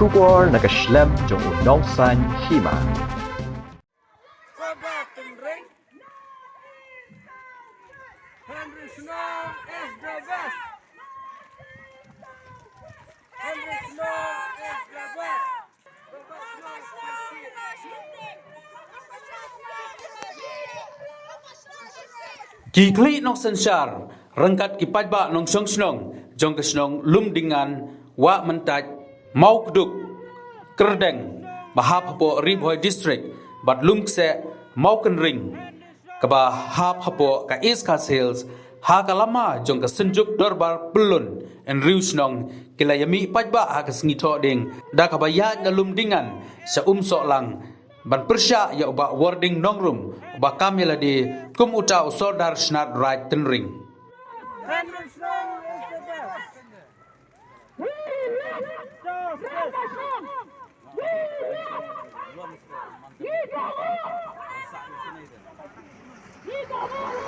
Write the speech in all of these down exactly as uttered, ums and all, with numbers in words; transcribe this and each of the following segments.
Khubor na ka shlem jong u nongsaiñ hima. Sabah Tynring. Henry Shnong is the best. Henry Shnong is the best. Ki khlieh nongsynshar ryngkat ki paidbah nongshong shnong jong ka shnong Lumdingan, Wah Mynta, Mawkduk, Kyrdeng ba hap hapoh Ri Bhoi District bad Lumkseh, Mawkynring kaba hap hapoh ka East Khasi Hills, ha ka lama jong ka Synjuk Dorbar Pyllun Hynriew Shnong, ki la ïamih paidbah ha ka sngi Thohdieng da kaba ïaid na Lumdingan sha Umsohlang ban pyrshah ïa u Bah Warding Nongrum, uba kam ïa lade kum uta u sordar shnat raid Tynring.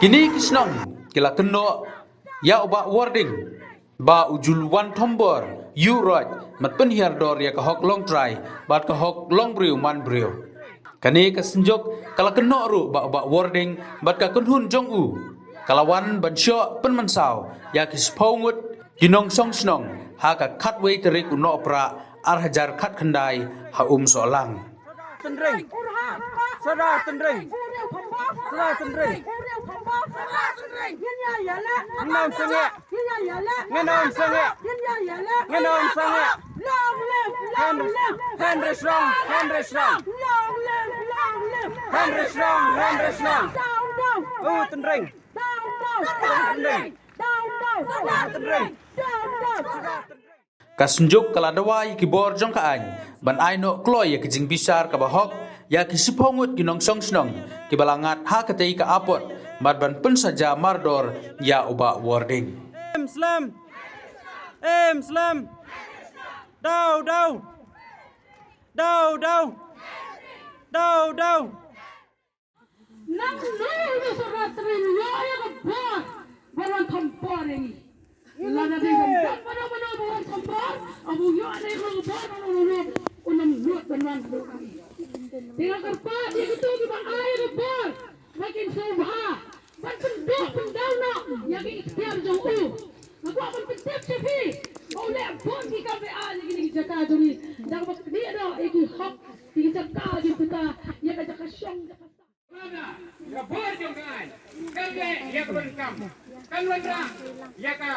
Kine ki shnong ki la kynnoh ïa u Bah Warding ba u ju wan thombor ïuh roit, bad pynhiar dor ïa ka hok longtrai bad ka hok longbriew manbriew. Kane ka synjuk ka la kynnoh ruh ba u Bah Warding bad ka kynhun jong u ka la wan ban shoh pynmynsaw ïa ki shiphew ngut ki nongshong shnong ha ka khatwei tarik u Nohprah ar hajar khatkhyndai ha Umsohlang. Tynring. Sordar Tynring. Sordar Tynring. Ngin ym sangeh. Ngin ym sangeh. Ngin ym sangeh. Henry, Henry Shnong, Henry Shnong. Henry Shnong, Henry Shnong. U Tynring. Tynring. Tynring. Ka synjuk ka la dawa ïa ki bor jong ka aiñ ban ai noh kloi ïa ki jingbishar kaba hok ïa ki shiphew ngut ki nongshong shnong kiba la ngat ha katei ka apot, bad ban pynsaja mardor ïa u Bah Warding. Em slem. Em slem. Daw, daw. Daw, daw. Daw, daw. Nangno uba sordar Tynring u ïoh ïa ka bor ban wan thombor ïa ngi? Lada dei ban don mano mano ba wan thombor, aba u ïoh ïa ka bor mano mano, un ym nud ban wan haduh kane. Te nga kyrpad ïa kito kiba ai ïa ka bor ba kin sngewbha ban pynduh pyndaw noh ïa ka iktiar jong u. Nga kwah ban pyntip sha phi ba u leh bun ki kam be-aiñ ïa kine ki jaka jong ngi, da kaba knieh noh ïa ki hok, ïa ki jaka jong kita, ïa ka jaka shong jaka sah. Ka bor jong ka aiñ kan leh ïa ka donkam, kan wanrah ïa ka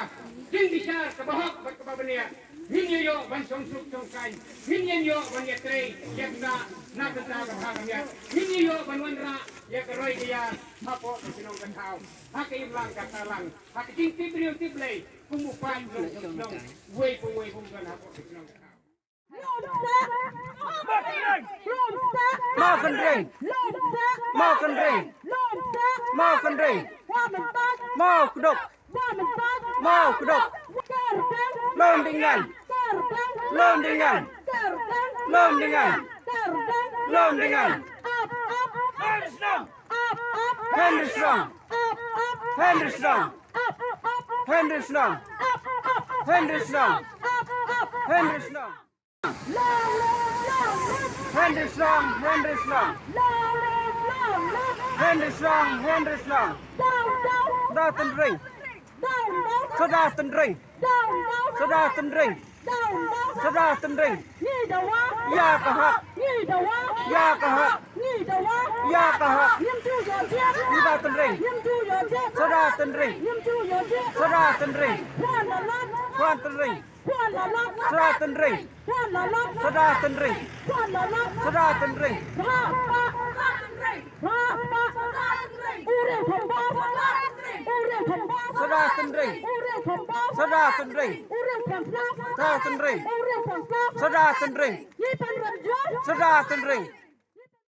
jingbishar kaba hok bad kaba bniah. Ngin ïoh ban shong suk shong saiñ, ngin ïoh ban ïatrei ïa ka na ka bynta ka bha ka miat, ngin ïoh ban wanrah ïa ka roi ka ïar hapoh ka shnong ka thaw, ha ka imlang ka sahlang, ha ka jingtip briew tip Blei, kum u pain jong ka shnong, uwei pa uwei bym don hapoh ka shnong ka thaw. Mawkynring. Mawkynring. Mawkynring. Mawkduk. Mawkduk. Lumdingan. Lumdingan. Lumdingan. Lumdingan. Henry Shnong. Henry Shnong. Henry Shnong. Henry Shnong. Henry Shnong. Long live, long live. Henry Shnong, Henry Shnong. Long live, long live. Henry Shnong, Henry Shnong. Down, down. Sordar Tynring. Down, down. Sordar Tynring. Down, down. Sordar Tynring. Down, down. Sordar Tynring. Ngi dawa. Ïa ka hok. Ngi dawa. Ïa ka hok. Ngi dawa. Ïa ka hok. Ngim ju ïoh jied. Sordar Tynring. Ngim ju ïoh jied. Sordar Tynring. Ngim ju ïoh jied. Sordar Tynring. Khwan la lok. Khwan Tynring. Sordar Tynring. Sordar Tynring. Sordar Tynring. Sordar Tynring. Sordar Tynring. Sordar Tynring. Sordar Tynring. Sordar Tynring. Sordar Tynring. Sordar Tynring. Sordar Tynring. Sordar Tynring.